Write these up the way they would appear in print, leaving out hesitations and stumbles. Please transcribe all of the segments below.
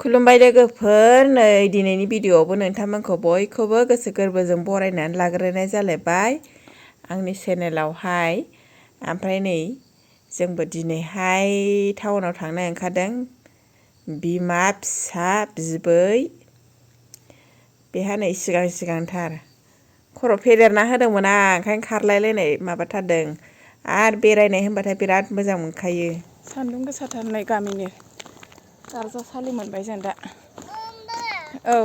खुलुमबाय लोगोफोर नै दिनैनि भिडिअआवबो नोंथांमोनखौ बयखौबो गोसो गोरबोजों बरायनानै लाग्रोनाय जालायबाय आंनि चेनेलावहाय। ओमफ्राय नै जोंबो दिनैहाय टाउनाव थांनो ओंखारदों बिमा फिसा बिबै बेहा नै सिगांथार खर' फेदेरना होदोंमोन आं ओंखायनो खारलायलायनाय माबाथारदों आरो बेरायनाय होनबाथाय बिराद मोजां मोनखायो। सान्दुं गोसाथार नै गामिनि गारजासालि मोनबाय जों दा। औ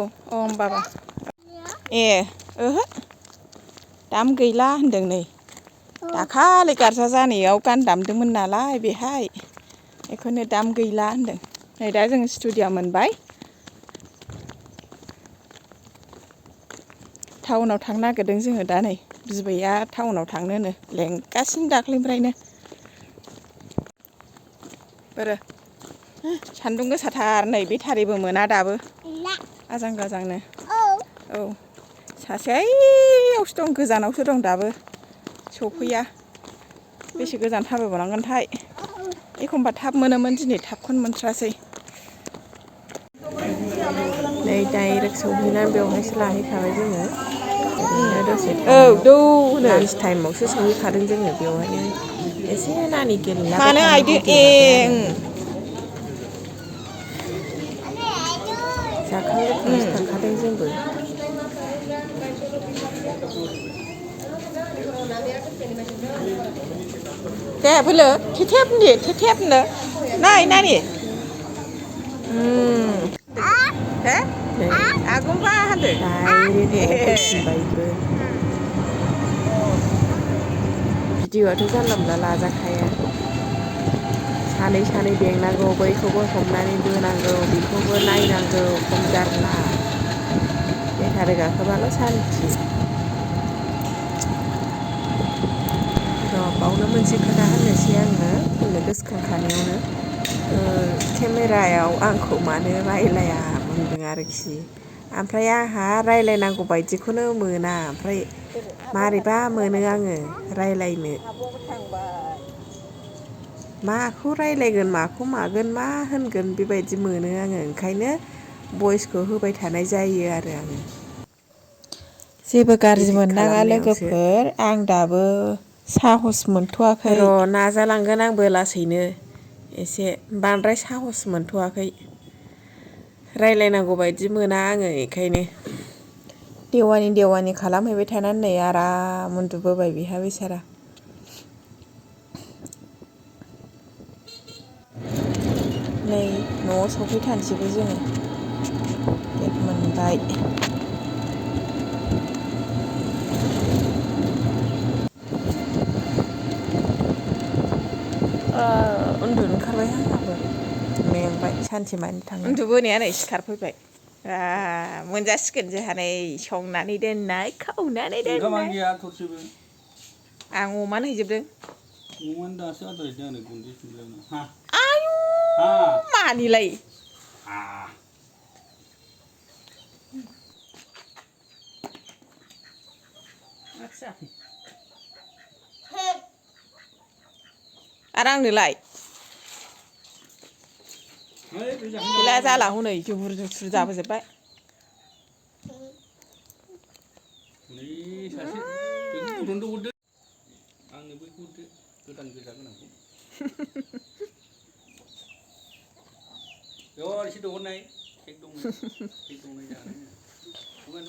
बाबा ए ओहो दाम गैला होनदों नै दाखालि गारजा जानायाव गान दामदोंमोन नालाय बेहाय बेखौनो दाम गैला होनदों। नै दा जों स्टुडिअ मोनबाय टाउनाव थांनो नागिरदों जोङो दा नै बिबैया टाउनाव थांनोनो लेंगासिनो दाख्लैनिफ्रायनो। बोरो सान्दुं गोसाथार नै बेटारिबो मोना दाबो आजां गाजांनो। औ सासे ओइयावसो दं गोजानावसो दं दाबो सफैया बेसे गोजान थाबायबावनांगोनथाय एखमबा थाब मोनोमोन दिनै थाबखौनो मोनथ्रासै। नै डाइरेक्ट सौहैनानै बेवहायसो लाहैखाबाय जोङो ओरैनो दसे लान्च टाइमावसो सहैखादों जोङो बेवहायनो एसे नानि गेलेलाबाय थानो भिडिअ लाबाय आरो जाखां लोंखांसो थांखादों जोंबो। दे बोलो थेथेबनो नाय नानि आगुमबा होनदो भिडिअ'आथ' जानला मोनला लाजाखाया सानै बेंनांगौ बैखौबो हमनानै बोनांगौ बेखौबो नायनांगौ खम जारला बेटारि गाखोबाल' सान्थि। बावनो मोनसे खोथा होननोसै आङो बुंनो गोसोखांखानायावनो केमेरायाव आंखौ मानो रायलाया बुंदों आरोखि ओमफ्राय आंहा रायलायनांगौ बायदिखौनो मोना ओमफ्राय मारैबा मोनो आङो रायलायनो माखौ रायलायगोन माखौ मागोन मा होनगोन बेबायदि मोनो आङो ओंखायनो भइसखौ होबाय थानाय जायो आरो आङो। जेबो गाज्रि मोननाङा लोगोफोर आं दाबो साहस मोनथ'वाखै र' नाजालांगोन आंबो लासैनो एसे बांद्राय साहस मोनथ'वाखै रायलायनांगौ बायदि मोना आङो बेखायनो देवानि खालामहैबाय थानानै नै आराम उन्दुबोबाय बिहा बेसारा। नै न'आव सफैथारसैबो जोङो गेट मोनबाय। उन्दुनो ओंखारबाय आंहाबो मेंबाय सानसेमानि थांनाय उन्दुबोनाया नै सिखारफैबाय मोनजासिगोन जोंहा नै संनानै दोननाय खावनानै दोननाय आं अमानो हैजोबदों। आयु मानिलाय आरो आंनोलाय गैला जाला हनै जुबुर जुथुर जाबोजोब्बाय।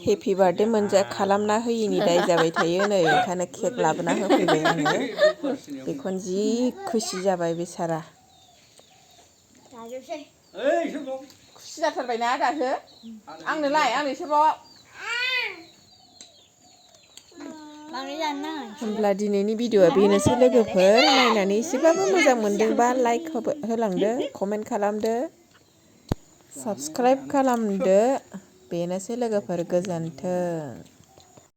हेपि बार्थडे खालामना होयिनि दाय जाबाय थायो नै ओंखायनो केक लाबोना होफैबाय आङो बेखौनो जि खुसि जाबाय बेसारा। खुसि जाथारबायना दासो आंनोलाय आंनो एसेबाव होमब्ला दिनैनि भिडिअआ बेनोसै लोगोफोर नायनानै एसेबाबो मोजां मोनदोंबा लाइक होलांदो कमेन्ट खालामदो साबस्क्राइब खालामदो बेनोसै लोगोफोर गोजोन्थों।